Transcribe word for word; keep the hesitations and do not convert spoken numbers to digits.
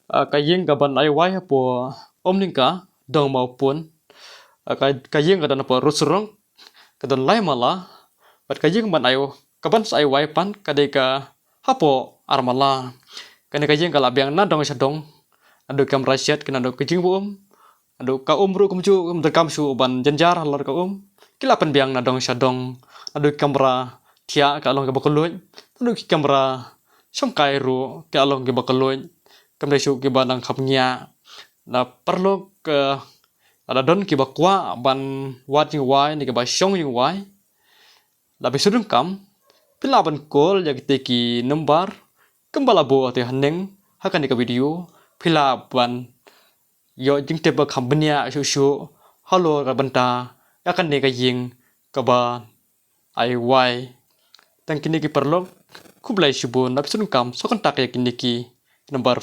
Ah, ka ïing kaban ai wai hapoh Umningka, Dongmawpun. Ah, ka, ka ïing ka don hapoh Rudsurok, ka don lai mala. Bad ka ïing ban ai, kaban sa ai wai pat ka dei ka hapoh ar mala. Kane ka ïing ka la biang na dong sha dong. Naduh ki kamra shet, ki naduh ki jingbaum. Naduh ka um ruh kumjuh, ym donkam shuh ban jynjar halor ka um. Ki la pynbiang na dong sha dong. Naduh ki kamra thiah ka long kiba kylluid. Naduh ki kamra shongkai ruh ka long kiba kylluid. Kam dei shuh kiba nang kham ngiah. Na paralok, eh, lada don kiba kwah ban wad ïing wai ne kiba shong ïing wai, lada phi sngewdon kam, phi lah ban call ïa kite ki number kumba la buh hangtei haneng ha kane ka video. Phi lah ban ïoh jingtip ba kham bniah shuh shuh halor ka bynta ïa kane ka ïing kaba ai wai. Tang kine ki paralok, khublei shibun. Lada phi sngewdon kam, sa contact ïa kine ki number.